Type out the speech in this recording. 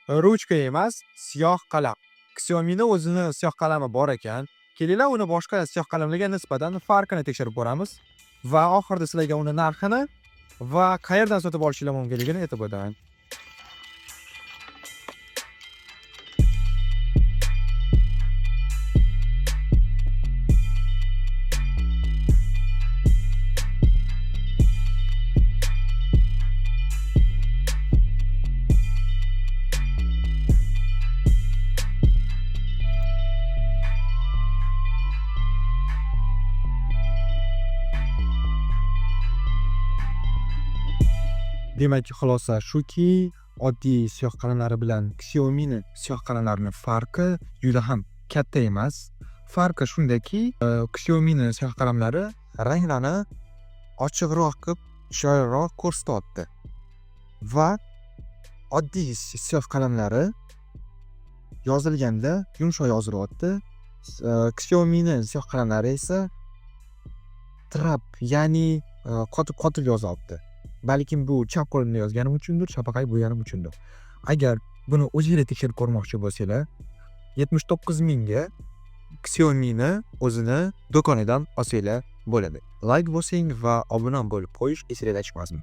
Ruchka emas, siyoh qalam. Xiaomi'ni o'zini siyoh qalami bor ekan. Kelinglar, uni boshqa siyoh qalamlarga nisbatan farqini tekshirib ko'ramiz va oxirida sizlarga uni narxini va qayerdan sotib olishinglar mumkinligini aytib o'taman. Demak, xulosa shuki, oddiy siyoh qalamlari bilan Xiaomi'ni siyoh qalamlarini farqi juda ham katta emas. Farqi shundaki, Xiaomi'ni siyoh qalamlari ranglarni ochiqroq qilib, chiroyliroq ko'rsatyapti. Va oddiy siyoh qalamlari yozilganda yumshoq yozilyapti. Xiaomi'ni siyoh qalamlari esa trap, ya'ni qotib-qotib yozyapti. Balkim bu chap qo'limda yozganim uchundir, chapaqay bo'lganim uchundir. Agar buni o'zinglar tekshirib ko'rmoqchi bo'lsanglar, 79 mingga Xiaomi'ni o'zini do'konidan olsanglar bo'ladi. Like bosing va obuna bo'lib qo'yish esingizdan chiqmasin.